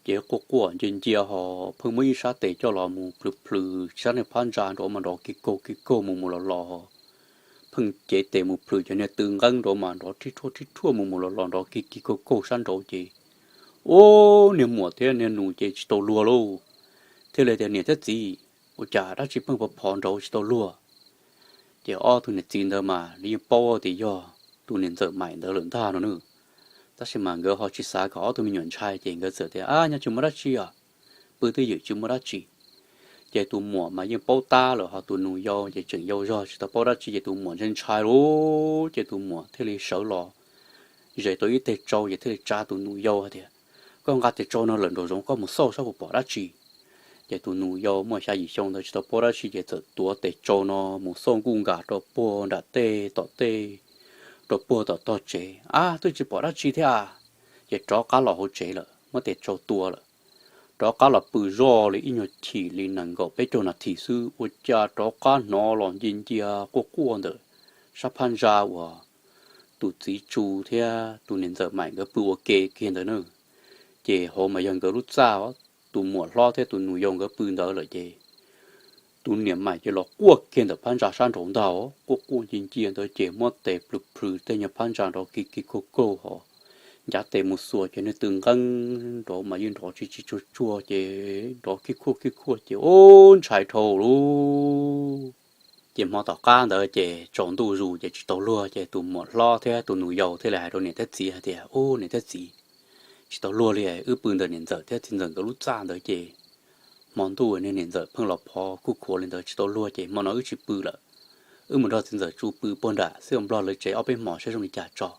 Ces quaj quaj ncia ncia ho pheej muab ib sab tes coj los mus plhws plhws sab niag phab ntsa nraud mas nrov ki kaug ki kaug mus mus los los. Pheej cev tes mus plhws cov niag tw nqeeb nraud mas nrov rhib rhuaj rhib rhuaj mus mus los los nrov ki ki kaug kaug sab nraud ces ub, niag muam thiab niag nus ces tsis tau luag lauj. Thiaj li tias, Niam thiab txiv, ua cas dab tsi pheej phov phov nraud tsis tau luag? Ces ob tug niam txiv ntawd mas nws yeej paub tias yog tus niam ntxawm Maim ntawd lawm ntag no na. Tab sis mas nkawd ho tsis xav kom ob tug me nyuam ntshai ces nkawd txawm tias, Ab, nyob tsis muaj dab tsi os, pw twj ywm tsis muaj dab tsi. Ces tus muam mas yeej paub tab lawm ho tus nus yau ces tseem yau zog tsis tau paub dab tsi ces tus muam ntshai ntshai lauj ces tus muam thiaj li sawv los ze tau ib teg tsau ces thiaj li tsa tus nus yau hais tias, Koj nqa tes tsau no lawm nraum zoov koj mus xauj saib puas pom dab tsi. Ces tus nus yau muaj xya yim xyoo ntawd tsis tau paub dab tsi ces txawm tuav tes tsau no mus xauj nkuj nkag rau puag nram tej tom tej, rau puag tom tog tsev, Ab, twb tsis pom dab tsi thiab a. Ces rov qab los hauv tsev lawm, muab tes tsau tua lawm. rov qab los pw zoj li ib nyuag chim li nees nkaum peb caug nas this xwb, ua cas rov qab hnov los ncia ncia quaj quaj ntawm sab phab ntsa uas tus txiv Tsu thiab tus niam ntxawm Maim nkawd pw ua ke kiag ntawd na. Ces hauv mas yog nkawd lub txaj, tus muam hlob thiab tus nus yau nkawd pw ntawd lawm ces tus niam Maim ces los quaj kiag ntawm phab ntsa sab nraud ntag, quaj quaj ncia ncia ntawd ces muab tes plhws plhws tej nyuag phab ntsa nrov ki ki kauj kauj hos ncav tes mus xuas ces nws tw nqeeb nrov mas yeej nrov tsis tsis tsuag tsuag ces nrov kij khuaj kij khuaj ces ub ntshai dhau lawm. Ces hmo tom qab ntawd ces tsaus ntuj zus ces tsis tau luag ces tus muam hlob thiab tus nus yau thiaj li hais rau niam thiab txiv hais tias, Ub niam thiab txiv, tsis tau luag li, wb pw ntawm niam ntxawm thiab txiv ntxawm nkawd lub txaj ntawd ces hmo ntuj niag niam ntxawm pheej los phov kuj khuav li ntawd tsis tau luag ces hmo no wb tsis pw lawm. Wb mus nrog txiv ntxawm Tsu pw puag nram xib hwb Nplog lawv tsev ob peb hmos saib zoo li cas tso.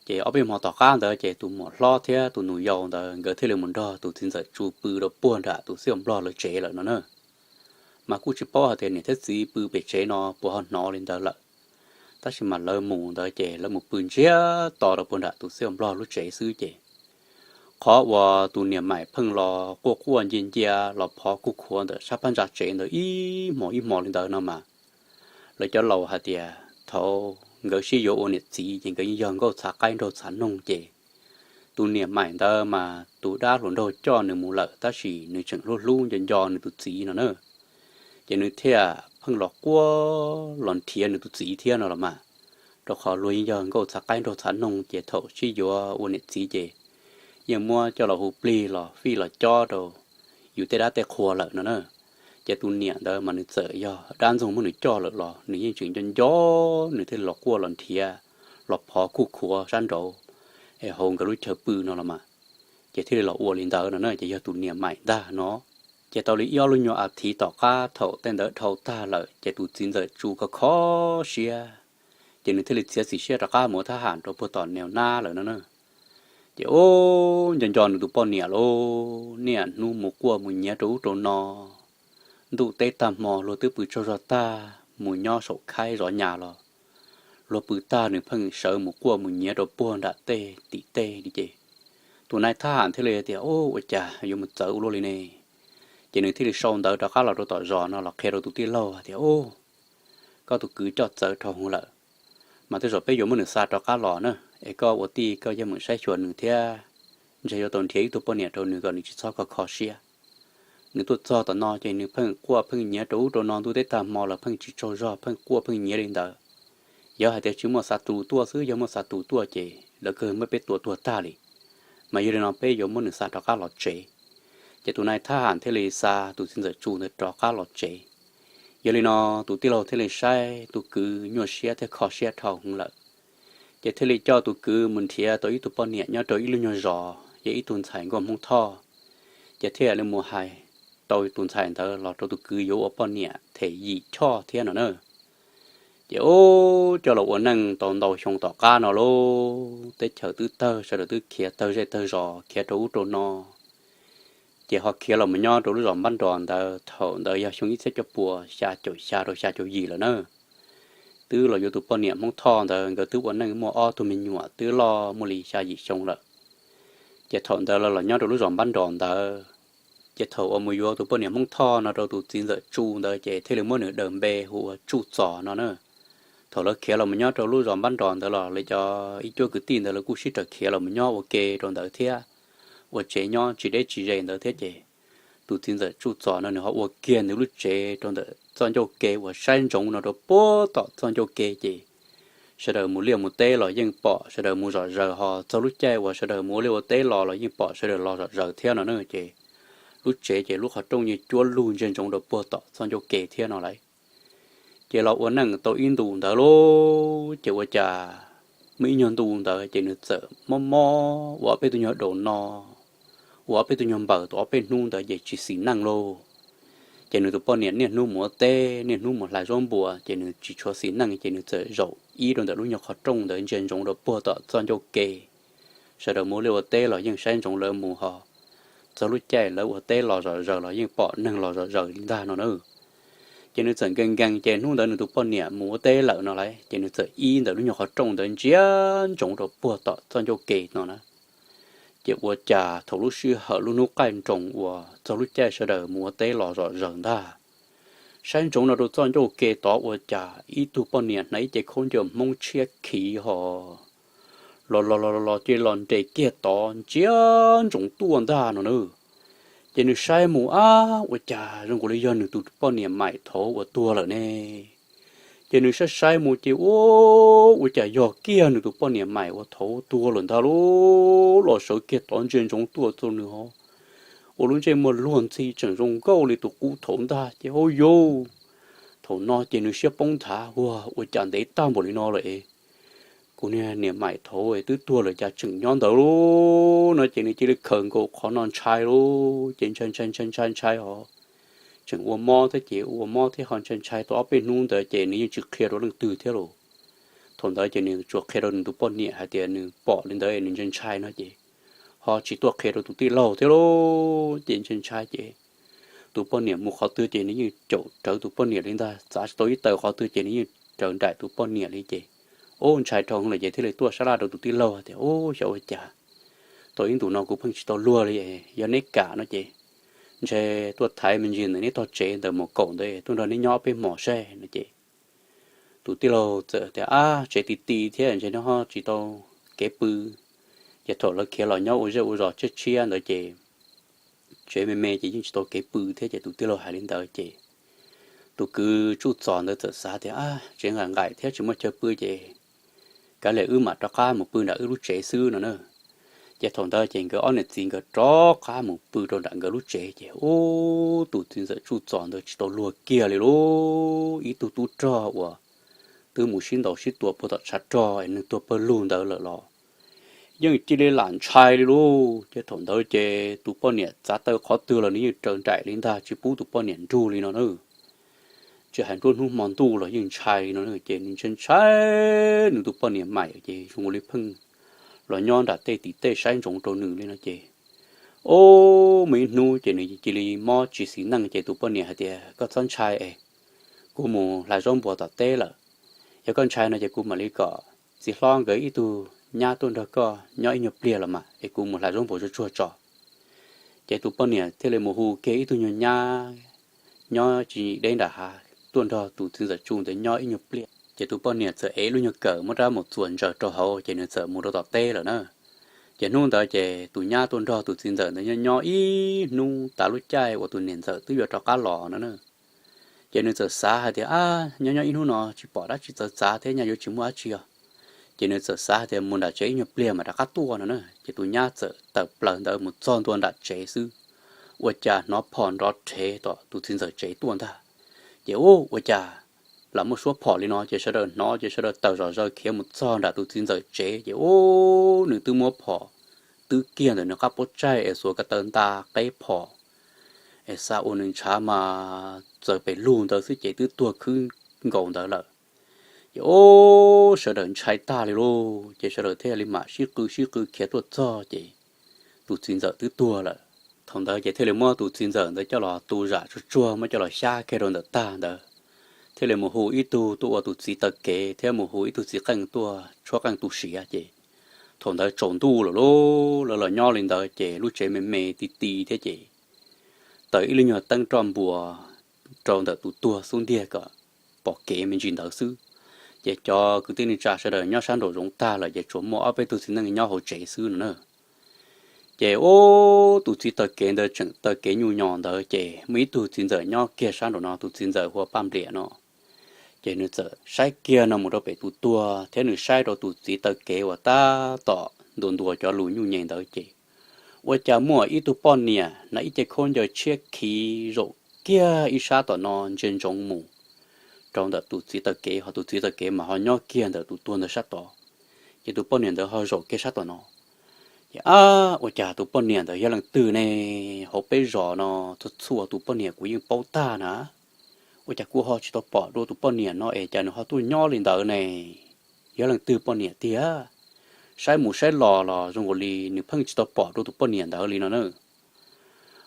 Ces ob peb hmos tom qab ntawd ces tus muam hlob thiab tus nus yau ntawd nkawd thiaj li mus nrog tus txiv ntxawm Tsu pw rau puag nram tus xib hwb Nplog lawv tsev lawm no na. Mas kuj tsis paub hais tias niam thiab txiv pw pem tsev no puas ho hnov li ntawd lawm. Tab sis mas lawv mus ntawd ces lawv mus pw ntsiag to rau puag nram tus xib hwb Nplog lub tsev xwb ces qhov uas tus niam Maim pheej los quaj quaj ncia ncia los phov kuj khuav ntawm sab phab ntsa tsev ntawd ib hmos ib hmos li ntawd no mas lawv cov laus hais tias thaum nkawd sib yuav ua niam txiv ces nkawd yeej yog nkauj txhav qaib nraug txhav noog ces tus niam Maim ntawd mas tus dab hluas nraug coj nws mus lawm tab sis nws tseem hlub hlub nco nco nws tus txiv no na. Ces nws thiaj pheej los quaj los nrhiav nws tus txiv thiab no los mas, rau qhov luag yeej yog nkauj txhav qaib nraug txhav noog ces thaum sib yuav ua niam txiv ces yeej muab coj los hu plig los fij los cob rau yus tej dab tej qhua lawm no na. Ces tus niam ntawd mas nws txawm yog dab ntxoog muab nws coj lawm los nws yeej tseem nco nco, nws thiaj li los quaj los nrhiav, los phov kuj khuav sab nraud es hauv nkawd lub chaw pw no los mas, ces thiaj li los ua li ntawd no na, ces yog tus niam Maim ntag no. Ces tau li ib ob lub nyuag as thiv tom qab thaum tej ntawd dhau tag lawm ces tus txiv ntxawm Tsu kho kho siab, ces nws thiaj li txiav txim siab rov qab mus ua thab ham rau puag tom Neo Nab lawm no na. Ces ub nco nco nws tus poj niam lauj, niaj hnub mus quaj mus nyiav rau ub rau no. Ntuj teb tag hmo luag twb pw tsaug zog tag mus nyob saum khaib zov nyas los luag pw tag nws pheej sawv mus quaj mus nyiav rau puag nram tej tim tej li ces tus nais thab ham thiaj li tias, Ub, ua cas yuav mus txawv ua luaj li ne? Ces nws thiaj li sau ntawv rov qab los rau tom zos no los qhia rau tus tij laug hais tias, Ub, koj tus kwv coj txawv dhau hwv lawm, mas tej zaum peb yuav muab nws xa rov qab los na, es koj ua tij koj yeej meem saib xyuas nws thiab, ntshe yuav tau nrhiav ib tug poj niam rau nws kom nws tsis txhob kho kho siab. Nws tuaj txog tom no ces nws pheej quaj pheej nyiav rau ub rau no ntuj teb tag hmo los pheej tsis tsaug zog pheej quaj pheej nyiav li ntawd. Yog hais tias tsis muaj xa tus tuaj xwb, yog muaj xa tus tuaj ces lawv kawg muab peb tua tuag tag li. Mas yog li no peb yuav muab nws xa rov qab los tsev. Ces tus nais thab ham thiaj li xa tus txiv ntxawm Tsu ntawd rov qab los tsev. Yog li no tus tij laug thiaj li saib tus kwv nyuaj siab thiab kho siab dhau hwv lawm, ces thiaj li coj tus kwv mus nrhiav tau ib tug poj niam nyob rau ib lub nyuag zos yog ib tug ntxhais nkauj Hmoob Thoj. Ces thiaj li mus hais tau tus ntxhais ntawd los rau tus kwv yuav ua poj niam them Yim Choj thiab no na. Ces ub coj los ua neej tau ntau xyoo tom qab no lauj, teb chaws twb tawg, sawv daws twb khiav tawg zej tawg zos khiav rau ub rau no. Ces ho khiav los mus nyob rau lub zos Npab Nros ntawd, thaum ntawd yog xyoo ib txhiab cuaj puas xya caum xya rau xya caum yim lawm na. Twb los yuav tus poj niam Hmoob Thoj ntawd, nkawd twb ua neej muaj ob tug me nyuam twb loj muaj li xya yim xyoo lawm. Ces thaum ntawd los los nyob rau lub zos Npab Nros ntawd. Ces thaum uas mus yuav tus poj niam Hmoob Thoj no rau tus txiv ntxawm Tsu ntawd ces thiaj li muab nws daws npe hu ua Tsuj Txos no na. Thaum lawv khiav los mus nyob rau lub zos Npab Nros ntawd los lawv cov ib cuab kwv tij ntawd lawv kuj sib raws khiav los mus nyob ua ke rau ntawd thiab, ua tsev nyob tsis deb tsis ze ntawd thiab ces tus txiv ntxawm Tsuj Txos no nws ho ua kiag nws lub tsev rau ntawm txoj ncauj ke uas saib ntsoov no rau puag tom txoj ncauj ke ces sawv daws mus liaj mus teb los yeej pom sawv daws mus zom zaws, ho txog lub caij uas sawv daws mus ua liaj ua teb los los yeej pom sawv daws los zom zaws thiab no na. Ces lub tsev ces lub qhov rooj yeej cuab lug ntsia ntsoov rau puag tom txoj ncauj ke thiab no lauj. Ces los ua neej tau ib ntus ntawd lauj, ces ua cas muaj ib nyuag ntu ntawd ces nws txawm mob mob ua ob peb tug nyuag daus no, ua ob peb tug nyuag npaws tau ob peb hnub ntawd ces tsis xis neej lauj. Ces nws tus poj niam niaj hnub mus ua teb niaj hnub mus hlais zaub npua ces nws tsis tshua xis neej ces nws txawm zaum ib rau ntawm lub nyuag qhov rooj ntawd ntsia ntsoov rau puag tom txoj ncauj ke. Sawv daws mus ua liaj ua teb los yeej saib ntsoov lawv mus ho, txog lub caij lawv ua teb los zom zaws los yeej pom neeg los zom zaws li ntag no na. Ces nws txawm nkees nkees ces hnub ntawd nws tus poj niam mus ua teb lawm no lauj, ces nws txawm ib ntawm lub nyuag qhov rooj ntawd ntsia ntsoov rau puag tom txoj ncauj ke no na. Ces ua cas thaum lub sij hawm lub hnub qaij nroos uas txog lub caij sawv daws mus ua teb los zom zaws ntag, saib ntsoov no rau txoj ncauj ke tod ua cas ib tug poj niam hnav ib ce khaub ncaws Hmoob tshiab khiv ho los los los los cia li los nres kiag tod ntsia ntsoov tuaj ntag no na. Ces nws saib mus, ab, ua cas zoo nkaus li yog nws tus poj niam maim thaud uas tuag lawm ne. Ces nws saib saib mus ces ua, ua cas yog kiag nws tus poj niam maim uas thaud tuag lawm ntag lauj. Los sawv kiag tod ntsia ntsoov tuaj txog nws ho ua lub ntsej muag luag ntxhi tseem zoo nkauj li tus qub thaud ntag ces hauj yauj. Thaum no ces nws siab poob nthav, ua, ua cas ntev tag npaum li no lawm es kuv niag niam maim thaud twb tuag lawm cas tseem nyob ntawd lauj no ces nws cia li khawm nkaus qhov no ntshai lauj. Ces ntshai ntshai ntshai ntshai ntshai ho tseem ua mob thiab ces ua mob thiab ho ntshai ntshai tau ob peb hnub ntawd ces nws yeej tsis qhia rau leej twg thiab los. Thaum ntawd ces nws tsuas qhia rau nws tus poj niam hais tias nws pom li ntawd nws ntshai ntshai no ces ho tsis tuaj qhia rau tus tij laug thiab lauj. Ces ntshai ntshai ces tus poj niam mus qhov twg ces nws yeej caum rawv tus poj niam li ntag, txav tsis tau ib taws qhov twg ces nws yeej raws nraim tus poj niam li ces, ub, ntshai dhau lawm ces thiaj li tuaj sab laj rau tus tij laug tias, ub, xyov ua cas tau ib ntus no kuv pheej tsis tau luag li, yog neb kam no ces ntshe tuaj thaiv me ntsis ntawm neb tog tsev ntawm mos kaum ntawd tuaj nrog neb nyob peb hmos saib no ces tus tij laug txawm tias, ab, tsev ti ti thiab ntshe neb ho tsis tau kev pw, ces thaum lawv khiav los nyob ua zej ua zos tshiab tshiab ntawd ces tsev me me ces yeej tsis tau kev pw thiab ces tus tij laug hais li ntawd ces tus kwv tsuj txos ntawd txawm xav tias, ab, tsev nqaim nqaim thiab tsis muaj chaw pw ces kav liam wb mam rov qab mus pw nram wb lub tsev xwb no na. Ces thaum ntawd ces nkawd ob niam txiv nkawd rov qab mus pw rau nram nkawd lub tsev ces ub, tus txiv ntxawm tsuj txos ntawd tsis tau luag kiag li lauj. Ib tug tub rog uas twb mus sib ntaus sib tua puag tom tshav rog es nws tuag pawg lug ntawd lawm los yeej cia li lam ntshai li lauj. Ces thaum ntawd ces tus poj niam txav taw qhov twg los nws yeej raws nraim li ntag, tsis pub tus poj niam nrug li no na. Tsis hais nruab hnub hmo ntuj los yeej ntshai li no na, ces nws ntshai ntshai nws tus poj niam maim ces zoo li pheej los nyob nram tej tim tej saib ntsoov rau nws li no ces, ub, muaj ib hnub ces nws cia li mob tsis xis neej ces tus poj niam hais tias, koj txhob ntshai es kuv mus hlais zaub npua tom teb lawm. Yog koj ntshai no ces kuv mam li kom txiv hlob nkawd ib tug nyab tuaj nrog koj nyob ib nyuag pliag los mas es kuv mus hlais zaub npua tsuag tsuag tso. Ces tus poj niam thiaj li mus hu kiag ib tug nyuag nyab nyob tsis deb nram hav tuaj nrog tus txiv ntxawm tsuj ntawd nyob ib nyuag pliag. Ces tus poj niam txawm ev lub nyuag kawm muab rab mus txuas ntsaws rau hauv ces nws txawm mus rau tom teb lawm na. Ces hnub ntawd ces tus nyab tuaj nrog tus txiv ntxawm ntawd nyob nyob ib hnub tas lub caij uas tus niam ntxawm twb yuav rov qab los no na. Ces nws txawm xav hais tias, ab, nyob nyob ib hnub no tsis pom dab tsi txawv txav thiab nyaj yuav tsis muaj dab tsi os. Ces nws txawm xav hais tias mus nram tsev ib nyuag pliag mas rov qab tuaj no na. Ces tus nyab txawm tawm plaws ntawd mus txog ntua nram tsev xwb, ua cas hnov phom nrov rhev tom tus txiv ntxawm tsev tuaj ntag. Ces ub, ua cas lam muaj suab phom li no ces sawv daws hnov ces sawv daws tawm zom zaws khiav mus txog nram tus txiv ntxawm tsev ces ub, nws twb muab phom twb kiag ntawm nws qab puab tsaig es xuas ko taw nta qeb phom es xa ua nws ntshav mas txawm pes lug ntawd xwb ces twb tuag khwb nkaus ntawd lawm. Ces ub, sawv daws ntshai tag li lauj, ces sawv daws thiaj li mam sib qw sib qw khiav tuaj txog ces tus txiv ntxawm twb tuag lawm. Thaum ntawd ces thiaj li muab tus txiv ntxawm ntawd coj los tu zam tsuag tsuag muab coj los xyab kiag rau ntawm tag ntawd, thiaj li mus hu ib tug tuaj ua tus txiv taw kev thiab mus hu ib tug txiv qeej tuaj tshuab qeej tu siav ces thaum ntawd tsaus ntuj lawm lauj, lawv los nyob li ntawd ces lub tsev me me ti ti thiab ces taws ib lub nyuag teeb roj npua rau ntawm tus tuag xub ntiag kom pom kev me ntsis ntawd xwb. Ces cov kwv tij neej tsa sawv daws nyob sab nraum zoov tag lawm ces tsuas muaj ob peb tug txiv neej nyob hauv tsev xwb no na. Ces ub, tus txiv taw kev ntawd tseem taw kev nyuj nyos ntawd ces muaj ib tug txiv ntxawm nyob kiag sab nraum no, tus txiv ntxawm hu ua Paj Npliam no. Ces nws txawm saib kiag no mus rau pem tus tuag thiab nws saib rau tus txiv taw kev uas tab tom ntuas ntuas cov lus nyuj nyem ntawd ces ua cas muaj ib tug poj niam hnav ib ce khaub ncaws tshiab khiv zaum kiag ib sab tom no ntsia ntsoov mus rau ntawm tus txiv taw kev, ho tus txiv taw kev mas ho nyob kiag ntawm tus tuag ntawd sab tod. Ces tus poj niam ntawd ho zaum kiag sab tom no. Ces ab, ua cas tus poj niam ntawd yog leej twg ne? Hauv peb zos no txhua txhua tus poj niam kuv yeej paub tag na, ua cas kuv ho tsis tau pom dua tus poj niam no es cas nws ho tuaj nyob li ntawd ne? Yog leej twg poj niam tiag? Saib mus saib los los zoo nkaus li nws pheej tsis tau pom dua tus poj niam ntawd li no na.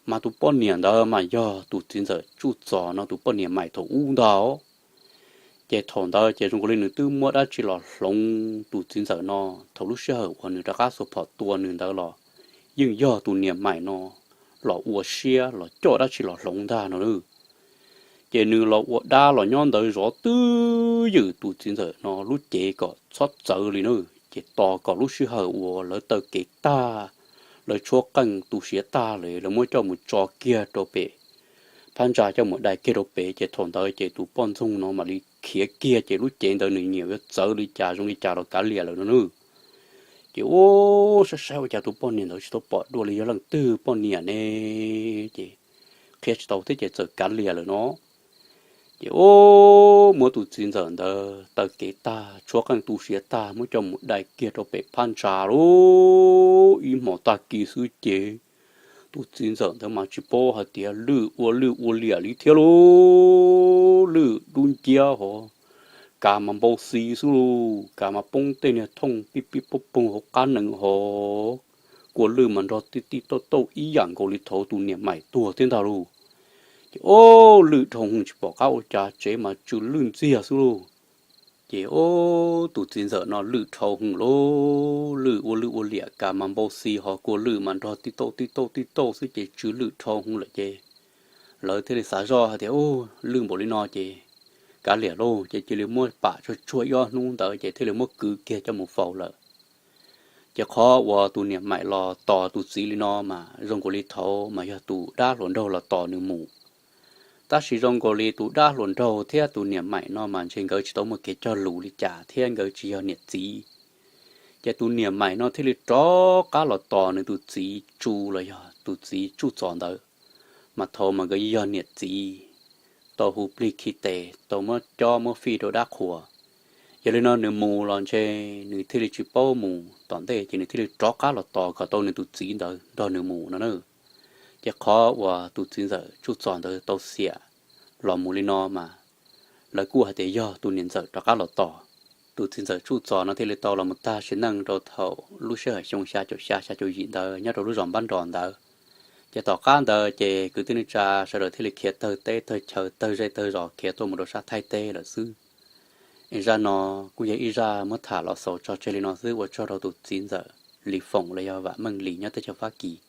Mas tus poj niam ntawd mas yog tus txiv ntxawm tsuj txos no tus poj niam maim thaum ub ntag. Ces thaum ntawd ces zoo nkaus li nws twb muab dab tsi los hloov tus txiv ntxawm no, thaum lub sij hawm uas nws rov qab xuas phom tua nws ntawd los yeej yog tus niam maim no los ua siab los coj dab tsi los hloov ntag no. Ces nws los ua dab los nyob ntawd zov twb ywm tus txiv ntxawm no lub cev kom txhob txawv li na. Ces tos kom lub sij hawm uas lawv taw kev tag, lawv tshuab qeej tu siav tag lawm, lawv muab coj mus tso kiag rau pem phab ntsa, coj mus dai kiag rau pem. Ces thaum ntawd ces tus poj ntxoog no mam li khiav kiag, ces lub cev ntawd nws nyiam yuav txawv li cas zoo li cas los kav liam lawm no na. Ces ua saib saib ua cas tus poj niam ntawd tsis tau pom dua li, yog leej twg poj niam ne, ces qhia tsis tau thiab ces txawm kav liam lawm no. Ces ua muab tus txiv ntxawm ntawd taw kev tag, tshuab qeej tu siav tag, muab coj mus dai kiag rau pem phab ntsa lauj. Ib hmos tag kis xwb ces tus txiv ntxawm ntawd mas tsis paub hais tias lwj ua lwj ua liam li thiab lauj. Lwj dub nciab hos, kav mas npau xi xwb lauj, kav mas poob tej niag thooj pib pib poog poog hauv qab nees hos, kua lwj mas nrog tij tij tauj tauj ib yam nkaus li thaum tus niam maim tuag thiab ntag lauj. Ces ua lwj dhau hwv tsis pom qab ua cas, tsev mas tsw lwj ntxiag xwb lauj. Ces ua tus txiv ntxawm no lwj dhau hwv lauj, lwj ua lwj ua liam, kav mas npau xi hos kua lwj mas nrog tij tauj tij tauj tij tauj xwb ces tsw lwj dhau hwv lawm ces lawv thiaj li xav zoj hais tias, Ub, lwj npaum li no ces kav liam lauj. Ces cia li muab pam tsuag tsuag ib ob hnub ntawd ces thiaj li muab kwv kiag coj mus faus lawm. Ces qhov uas tus niam maim los tos tus txiv li no mas zoo nkaus li thaud mas yog tus dab hluas nraug los tos nws mus. Tab sis zoo nkaus li tus dab hluas nraug thiab tus niam maim no mas ntshe nkawd tsis tau muaj kev cog lus li cas thiab nkawd tsis yog niam txiv. Ces tus niam maim no thiaj li rov qab los tos nws tus txiv tsu los yog tus txiv tsuj txos ntawd, mas thaum mas nkawd yog niam txiv, tau hu plig khi tes, tau muab cob muab fij rau dab qhuas. Yog li no nws mus los ntshe nws thiaj li tsis paub mus tom ntej, ces nws thiaj li rov qab los tos kom tau nws tus txiv ntawd nrog nws mus no na. Ces qhov uas tus txiv ntxawm tsuj txos ntawd tau xiam los mus li no mas lawv kuj hais tias yog tus niam ntxawm rov qab los tos. Tus txiv ntxawm tsuj txos no thiaj li tau los mus tag sim neej rau thaum lub sij hawm xyoo xya caum xya xya caum yim ntawd nyob rau lub zos Npab Nros ntawd. Ces tom qab ntawd ces kwv tij neej tsa sawv daws thiaj li khiav tawg teb tawg chaw tawg zej tawg zos khiav tuaj mus rau sab Thaib teb lawm xwb. Zaj no kuj yog ib zaj muab tham los xaus tso tseg li no xwb, ua tsaug rau tus txiv ntxawm Lis Foom los yog Vam Meej Lis nyob teb chaws Fab Kis.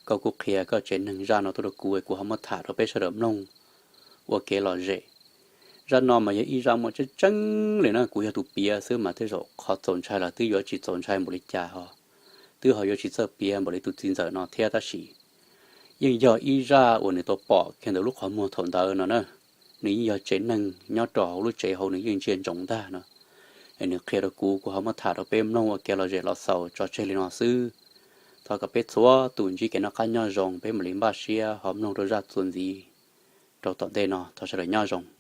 Koj kuj qhia koj tsev neeg zaj no tuaj rau kuv es kuv ho muab tham rau peb sawv daws mloog ua kev lom zem. Zaj no mas yog ib zaj muaj tseeb tseeb li na, kuv yog tus piav xwb mas tej zaum qhov txaus ntshai los twb yuav tsis txaus ntshai npaum li cas ho, twb ho yuav tsis txawj piav npaum li tus txiv ntxawm no thiab tab sis yeej yog ib zaj uas nws tau pom kiag ntawm lub qhov muag thaum ntawd no na. Nws yeej yog tsev neeg nyob rau hauv lub tsev hauv nws yeej ntsia ntsoov ntag no. Es nws qhia rau kuv, kuv ho muab tham rau peb mloog ua kev lom zem los xaus tso tseg li no xwb. Thov kom peb txhua tus ntsib kev noj qab nyob zoo, peb mam li npaj siab ho mloog rau zaj txuas ntxiv rau tom ntej no. Thov sawv daws nyob zoo.